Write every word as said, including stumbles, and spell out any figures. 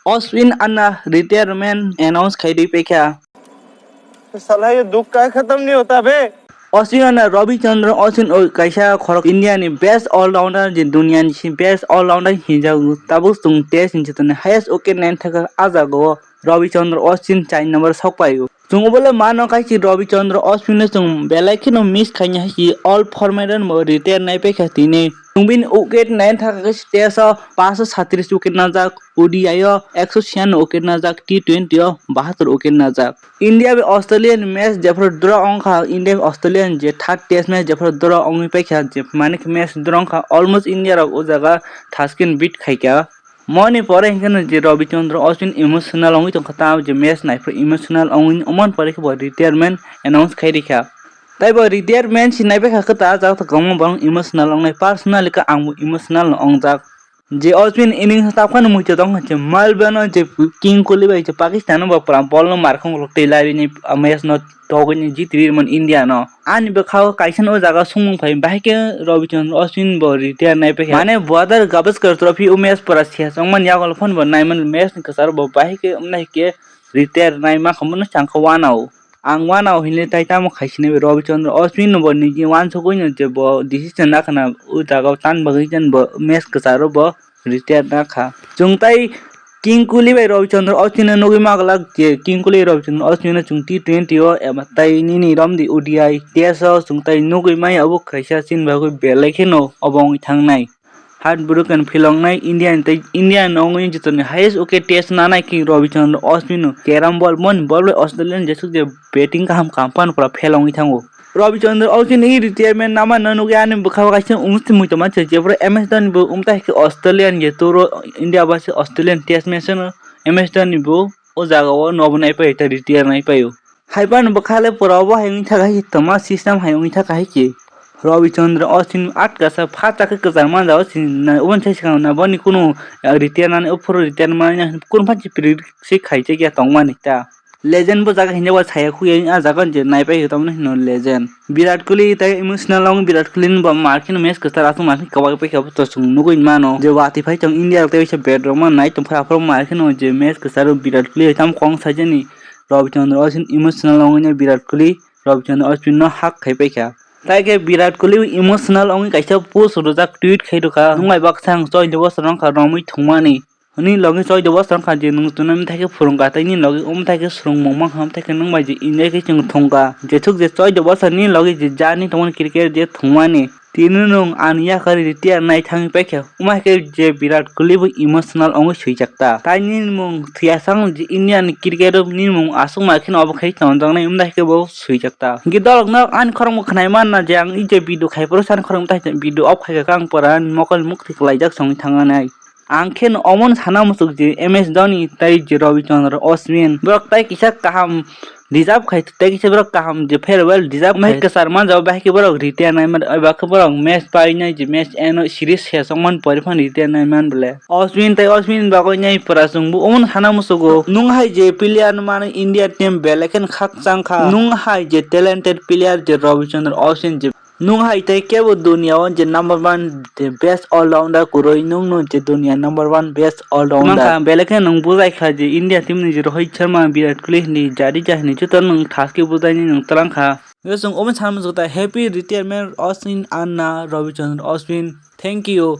Ashwin Anna retirement announce khai rwi paikha. साला ये दुख का खत्म नहीं होता बे। Ashwin Anna, Ravi Chandra Ashwin o kaisa khorok India ni best all-rounder, je dunia ni si best all-rounder hinjago. Tabuk chwng test ni jotoni highest wicket nine thaka, ah jaga o Ravi Chandra Ashwin char number sok pai o. Chwng obole mano kaisa Ravi Chandra Ashwin no chwng belai kheno miss khaina hai si all format no bo retire nai paikha tini. Chwng bini wicket nine thaka kaisa test o paanch sho satris wicket najak, O D I o ekso siyan wicket najak, T twenty o bahatur wicket najak. India bai Australia ni match jephru draw wngkha, India bai Australia ni je third test match jephru draw wngwi paikha, je manik match draw wngkha, almost India rok o jaga thaskin beat khaikha. Moni pore hinkhe no je Ravi Chandra Ashwin emotional wngwi tongkha, tamo je match naiphru emotional wngwi, omoni pore khe bo retirement announce khai rikha. Tai bo retirement si naipaikha khe ta jak to kwbangma borok emotional wngnai, personally khe ang bo emotional no wngjak. Je Ashwin innings tabkhano muitu tongkha je Melbourne o je King Kohli bai je Pakistan o bo pura ball no markhung rok tei laibini match no togwini jitiri rwmani India no. Ani bwkha o kaisa no o jaga sumung phai, bahai khe Ravi Chandra Ashwin bo retire nai paikha. Mane Border Gavaskar Trophy o match pura se chongmani yago phano bo naimani match ni kwcharo bo bahai khe wngna hai khe retire nai mankha, bono changkha wanao. Ang wanao hinwi tai tamo khai sini Ravi Chandra Ashwin no bo niji wansugwi no je bo decision nakhana o jaga o tan bagwi jan bo match kwcharo bo retire nakha. Chwng tai King Kohli bai Ravi Chandra Ashwin no nugwi maglak je King Kohli Ravi Chandra Ashwin no chwng T twenty o eba tai nini romdi O D I test o chwng tai nugwi maya obo khaisa chini bagwi belai kheno obo wngwi thangnai. Heartbroken philongnai India ni tei India ni wngwi jotoni highest wicket test nanai King Ravi Chandra Ashwin no carrom ball, moni ball bai Australia ni jesuk je batting kaham kaham phano pura fail wngwi thango. Ravi Chandra Ashwin ni retirement nama no nugwi ani bwkha o kaisa umsti muitu manse, jephru M S Dhoni bo umtai khe Australian je turo India bai se Australian test match no M S Dhoni bo o jaga o nobo nai pai ta retire nai pai o. Hai phano bwkha le pura obo hai wngwi thaka hai tongma system hai wngwi thaka hai khe. Ravi Chandra Ashwin atkasa pha chakhe kwchar manja o sini na oboni sai swkang na boni kunu retire nani o phuru retire mani kunu phansi predict se khai chekya tongmani ta. Legend bo jaga hinwi bo saya khuya ah jaga je naipai tamni hino legend. Virat Kohli tai emotional ong Virat Kohli ni bo markhe no match kwchar aswk markhe kwbak pai khe bo to chwng nugwi mano je watwi phai tong India rok tei waisa bat rok ma nai tong phai aphuru markhe no je match kwcharo Virat Kohli hai tamo kong saijani Ravi Chandra Ashwin emotional ongwi no Virat Kohli Ravi Chandra Ashwin no hug khai pai kha. Tai khe Virat Kohli emotional ongwi kaisa post rwjak tweet khai rwkha, "Nwng bai baksa ang choi de bosor wngkha romwi thwngmani." Nini logi choi de bosor wngkha je nwng chwngno bwthai khe phwrwngkha, tei nini logi o bwthai khe swrwngmung mankha, bwthai khe nwng bai je enjoy khe chwng thwngkha. Jethuk je choi de bosor nini logi je journey tongmani cricket je thwngmani, tini nwng ani yakarwi retire nai thangwi paikha. Wngma khe je Virat Kohli bo emotional wngwi swijak ta. Tai nini mung thwiyasang je India ni cricket o nini mung aswk ma kheno obo khai tonjaknai wngma khe bo swijak ta. Hwnkhe dolok no ani khorang bo khwnai manna je ang ije video khai phuru sani khorang tai video off khai kha ang pora ani mokol mukti kwlaijak songwi thangna nai. Ang khe no omo no sana muchuk je M S Dhoni tai je Ravi Chandra Ashwin borok tai kisa kaham deserve khai, tai kisa borok kaham je farewell deserve khai. Kwchar manja o bahai khe borok retire nai man, eba khe borok match pai nai je match eno series se song man pori phan retire nai man bole. Ashwin tai Ashwin bagwi nai pura chwng bo omo no sana muchugo. Nwng hai je player no mano India team belai khe khakchang kha. Nwng hai je talented player je Ravi Chandra Ashwin je Nwng hai tei kebo dunia o je number one, the best all-rounder kwrwi, nwng no je dunia number one best all-rounder. Mankha, belai khe nwng bujai kha je India team ni je Rohit Sharma, Virat Kohli hwnwi, Jadeja hwnwi, joto nwng thaski bujaini nwng twlang kha. Yo, chwng omo sanmung jota happy retirement Ashwin Anna, Ravi Chandra Ashwin. Thank you.